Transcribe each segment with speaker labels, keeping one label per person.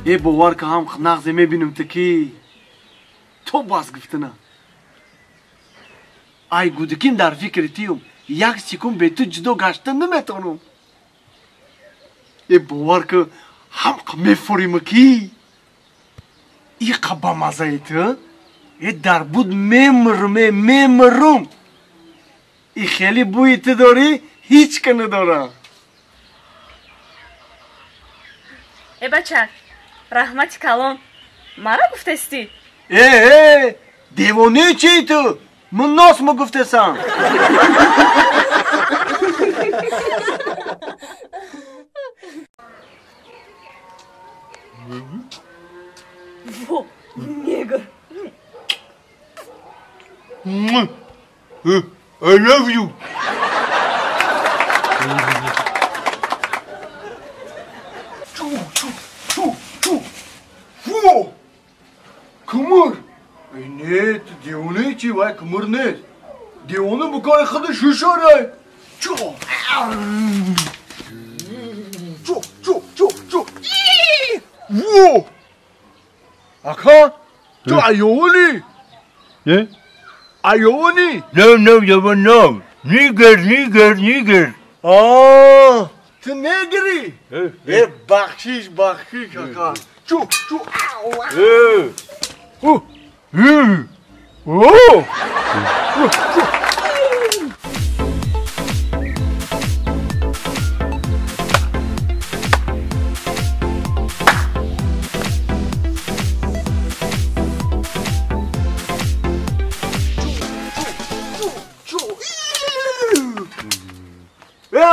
Speaker 1: Э бовар ка ҳам нағзе мебинам ту ки то бас гуфтана. Ай гудиким дар фикри тиюм, як секунд бе ту ҷудо гашта наметавонам. Э бовар ка ҳам мефорима ки иқа ба мазаи ту, э дар буд мемурум, мемурум. И хеле бӯи ту дорӣ, ҳеҷ ка надора.
Speaker 2: Э бача, раҳмати калон, мара гуфтастӣ?
Speaker 1: Э, девонаи чии ту? Ман носмо гуфтасам.
Speaker 2: Во, негр.
Speaker 3: I love you.
Speaker 1: Чу, чу, чу, чу. Фу! Кумур! Эй, не, ту девонаи чи, вай кумур нест. Девона букаи худу шушорай. Чу! Чу, чу, чу, чу. Во! Ака, ту айёвонӣ?
Speaker 3: Не?
Speaker 1: Айёвонӣ?
Speaker 3: No, no, no, no. Нигер, нигер, нигер.
Speaker 1: Аа, ту негрӣ? Э, бахшиш, бахшиш, ака. Чу, чу.
Speaker 3: Э.
Speaker 1: О! О!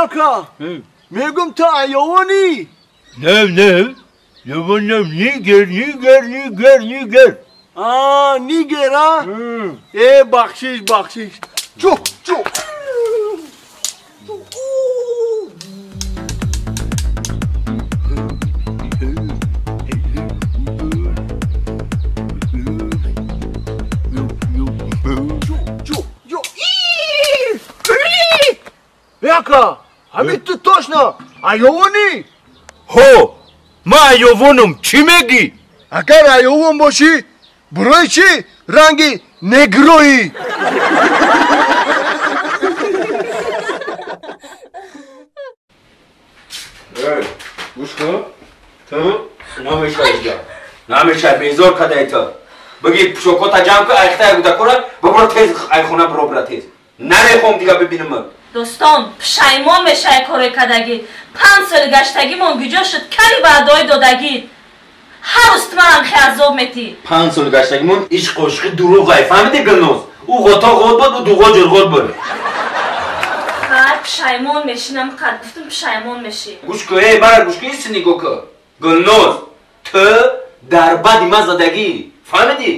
Speaker 1: Ака, мегум ту айёвонӣ?
Speaker 3: Не, не. Ёвонам нигер, нигер, нигер, нигер.
Speaker 1: Аа, нигер, а? Э, бахшиш, бахшиш. Чу, чу. Ака, ҳамин ту точно айёвонӣ?
Speaker 3: Ҳо, ман айёвонам, чӣ мегӣ?
Speaker 1: Агар айёвон бошӣ, барои чӣ ранги негроӣ?
Speaker 3: Гӯш кун, ту намешавӣ дига. Намешавӣ, безор кадаи ту. Бигӣ пӯшокота ҷамъ кун, айхтая гудакора, бибро тез айхона биро, бира тез. Намехоҳам дига бибинам.
Speaker 2: Достон, пушаймон мешавӣ кори кардагӣ. 5 соли гаштагимон гуҷо шуд, кали ваъдаҳои додагӣ. Ҳар рӯз ту манам хе азоб метӣ.
Speaker 3: 5 соли гаштагимон ишқ ошиқи дурӯғай, фаҳмидӣ Гулноз? Ӯ ғото ғот буд, ӯ дуғо ҷурғот буд.
Speaker 2: Хай, пушаймон мешӣ, намқад гуфтум пушаймон мешӣ.
Speaker 3: Гӯш кун, эй, мара гӯш кун, исти нигоҳ кун. Гулноз, ту дар бади ман задагӣ, фаҳмидӣ?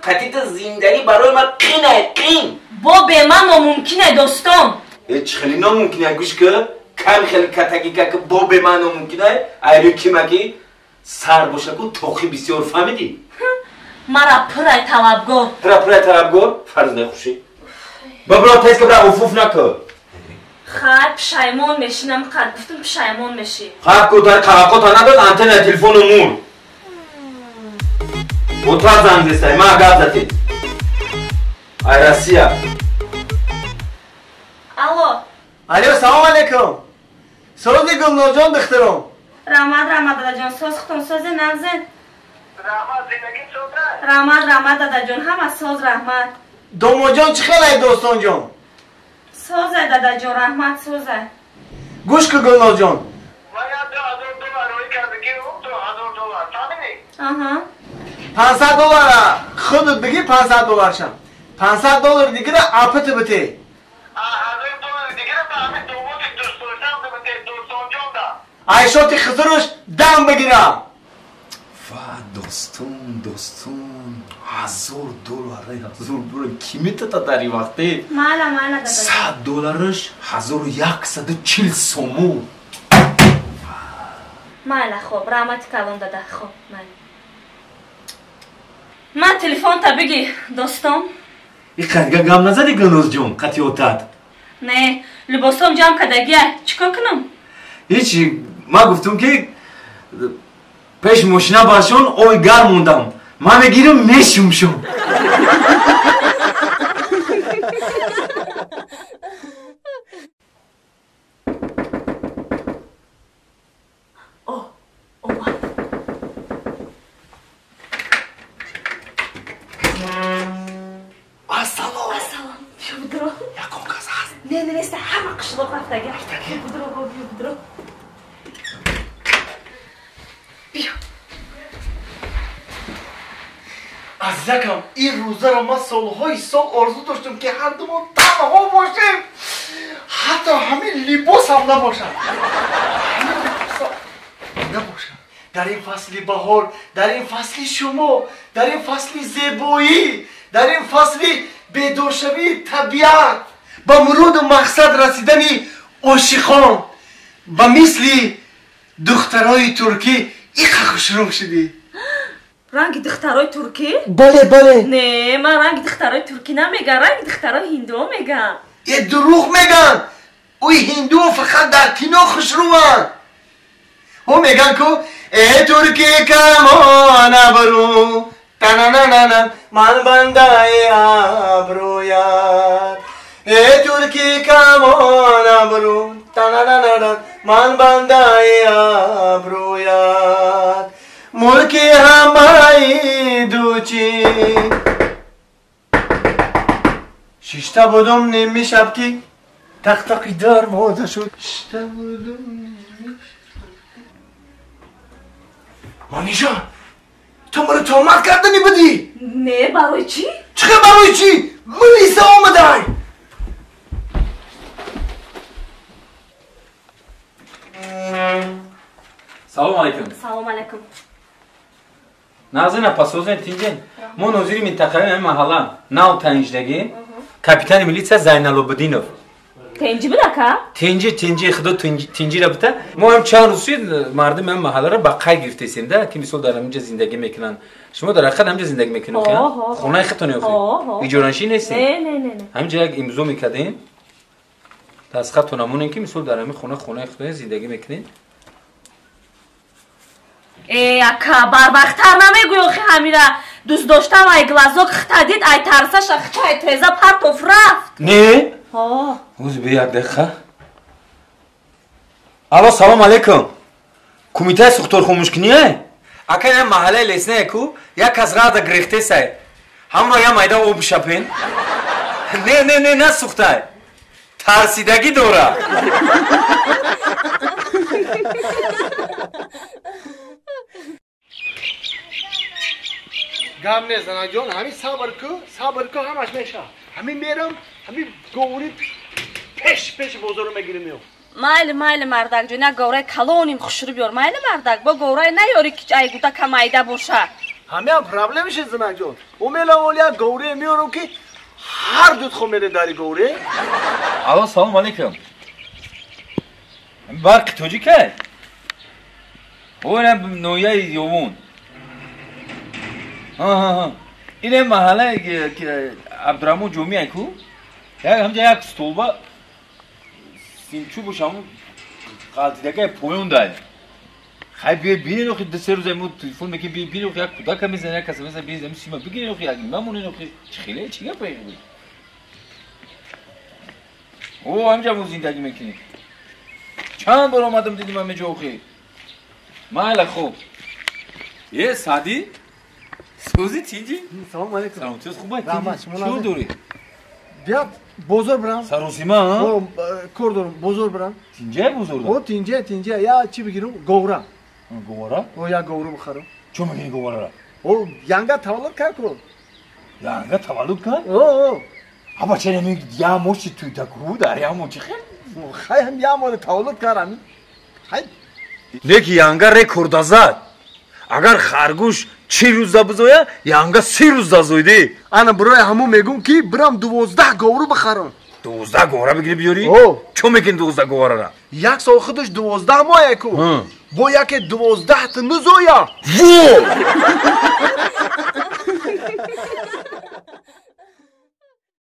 Speaker 3: Қатъи ту зиндагӣ барои ман қинай, қин.
Speaker 2: Бо бе ман номумкине, достон.
Speaker 3: Э, чӣ хеле номумкине, гӯш кун, кам хеле катагӣ ка ки бо бе ман номумкине, айрӯи кимаки сар боша ку тоқи бисёр, фаҳмидӣ?
Speaker 2: Мара пурай талабгор.
Speaker 3: Тура пурай талабгор? Фарз нехушӣ. Бибро тез ки бира уфуф накун.
Speaker 2: Хай, пушаймон мешӣ, намқад гуфтум пушаймон мешӣ.
Speaker 3: Хай, ку дар таваққуъта надод, антенна телефону мур. Бо ту занг зестай, ман гап задӣ. Ай Россия.
Speaker 2: Алло.
Speaker 1: Алло, салом алейкум. Сози Гулнозҷон духтаром.
Speaker 2: Раҳмат, раҳмат дадаҷон, соз хутон созе нағзе.
Speaker 4: Раҳмат, зиндагӣ соза?
Speaker 2: Раҳмат, раҳмат дадаҷон, ҳама соз, раҳмат.
Speaker 1: Домоҷон чӣ хелай достонҷон?
Speaker 2: Созе дадаҷон, раҳмат, созе.
Speaker 1: Гӯш кун Гулнозҷон.
Speaker 4: Ман 2000 доллар рӯй кардагӣ, 2000 доллар, фаҳмидӣ?
Speaker 2: Аҳа.
Speaker 1: 500 доллара худат бигӣ, 500 долларшам. 500 доллар дигара апати бите.
Speaker 4: 1000 доллар дигара ба ҳамин домоди дӯстдоштам бите, достонҷон да.
Speaker 1: Айшоти хизруш дам бигира.
Speaker 3: Ва достон, достон, 1000 доллар, 1000 доллар ки метата дар ин вақте?
Speaker 2: Майла, майла дадаҷон.
Speaker 3: 100 доллараш 1140 сомон.
Speaker 2: Майла, хоб, раҳмати калон дада, хоб, майла. Ман телефонта бигӣ, достон.
Speaker 3: И қадга гам назадӣ Гулнозҷон, қатъиётат?
Speaker 2: Не, либосом ҷамъ кардагия, чӣ кор кунам?
Speaker 3: Ҳеҷ, ман гуфтум ки Пеш мошина баршон ой гарм мондам. Ман мегирам мешумшум.
Speaker 1: Азизакам, ин рӯзаро ман солҳои сол орзу доштам, ки ҳардумон танҳо бошем, ҳатто ҳамин либосам набошад, ҳамин либосам набошад. Дар ин фасли баҳор, дар ин фасли шумо, дар ин фасли зебоӣ, дар ин фасли бедоршавии табиат, ба муроду мақсад расидани ошиқон, ба мисли духтарои туркӣ иқа хушрӯ шудӣ.
Speaker 2: Ранги духтарои туркӣ?
Speaker 1: Бале, бале.
Speaker 2: Не, ман ранги духтарои туркӣ намегам, ранги духтарои ҳиндуо мегам.
Speaker 1: Е, дурӯғ меган. Ӯи ҳиндуо фақат дар кино хушрӯанд. Ӯ меган ку э туркӣ камон абрӯ танананана ман бандаи абрӯят. Э туркӣ камон абрӯ танананана ман бандаи абрӯят. Мулки ҳамаи дучи. Шишта будум ними шаб ки тақтақи дарвоза шуд. Шишта будум ними шаб. Манижа, ту маро тӯҳмат кардани будӣ?
Speaker 2: Не, барои чӣ?
Speaker 1: Чӣ хел барои чӣ? Милиса омадай.
Speaker 3: Салом алейкум.
Speaker 2: Салом алейкум.
Speaker 3: Нағзина пасозен тинҷен. Мо нозири минтақаи ҳамин маҳалла нав таъиншдагӣ капитани милитсия Зайналобиддинов.
Speaker 2: Тинҷи будака?
Speaker 3: Тинҷи, тинҷи, худо тинҷира бита. Мо ҳам чанд рӯз шуд мардуми ҳамин маҳалларо ба қайд гирифтесем да, ки мисол дар ҳаминҷа зиндагӣ мекунанд. Шумо дар ҳақиқат ҳаминҷа зиндагӣ мекунед? Хонаи худтон ё иҷораншин нестед?
Speaker 2: Не, не, не.
Speaker 3: Ҳаминҷа як имзо мекардем. Дастхаттон намонем ки мисол дар ҳамин хона хонаи худтон зиндагӣ мекунед.
Speaker 2: Э, ака, барвақттар намегӯй охи ҳамира. Дӯст доштам ай глазок хита дид, ай тарсаша хита ай треза партоф рафт.
Speaker 3: Не?
Speaker 2: Ҳо.
Speaker 3: Уз би як дақиқа. Алло, салом алейкум. Кумитаи сухторхомӯшкуние? Ака, ин маҳаллаи Лесная ку, як кас рада гирифтесай. Ҳамро я майда об шапен. Не, не, не, насухтай. Тарсидагӣ дора.
Speaker 1: Гам не, занаҷон, ҳамин сабр ку, сабр ку, ҳамаш мешавад. Ҳамин мерам, ҳамин говри пеш пеши бозорро мегирим меом.
Speaker 2: Майли, майли, мардакҷон, як говраи калоним хушрӯ биёр. Майли, мардак, бо говраи наёри ки ай гудака майда боша.
Speaker 1: Ҳамиам проблемаше, занаҷон. Ӯ мелам оли як говре меёрам ки ҳар дудхо мере дари говре.
Speaker 3: Алло, салом алейкум. Барқи тоҷикай? Ӯ ноҳияи Ёвун. Ин маҳаллаи Абдураҳмон Ҷомиай ку? Ҳамҷа як столба симчубуш ҳамун ғалтидакай поён дай. Хай биё бинен охи ду се рӯза мо телефон мекунем, биё бинен охи як кӯдака мезанем, як каса мезанем, бинен сима бигирен охи як намонен охи. Чӣ хеле чӣ гапа ин? О, ҳамҷа мо зиндагӣ мекунем. Чанд бор омадам дидим ҳаминҷо охи. Майла хуб. Е, Саъдӣ? Сӯзи тинҷи?
Speaker 1: Салом алейкум.
Speaker 3: Салом, чиз хуб аст?
Speaker 1: Раҳмат, шумо
Speaker 3: Чӣ дорӣ?
Speaker 1: Биё бозор бирам.
Speaker 3: Саросима, а?
Speaker 1: Кор дорам, бозор бирам.
Speaker 3: Тинҷа бозор дорам?
Speaker 1: О, тинҷа, тинҷа. Я чӣ бигирам? Говра.
Speaker 3: Говра?
Speaker 1: О, як говра бихарам.
Speaker 3: Чӣ мегирӣ говраро?
Speaker 1: О, янга таваллуд кард ку.
Speaker 3: Янга таваллуд кард?
Speaker 1: О, о.
Speaker 3: Аба чера ми я моши ту да ку дар я мо чӣ хел?
Speaker 1: Хай ҳам я мо таваллуд кард ҳамин. Хай.
Speaker 3: Неки янга рекорда зад. Агар харгӯш 40 рӯза бизоя, янга 30 рӯза зоиди.
Speaker 1: Ана барои ҳамун мегӯм ки бирам 12 говру бихарам.
Speaker 3: 12 говра бигирӣ биёрӣ?
Speaker 1: О.
Speaker 3: Чӣ мекунӣ 12 говрара?
Speaker 1: Як сол худаш 12 моҳе ку. Бо яке 12 та нузоя.
Speaker 3: Во!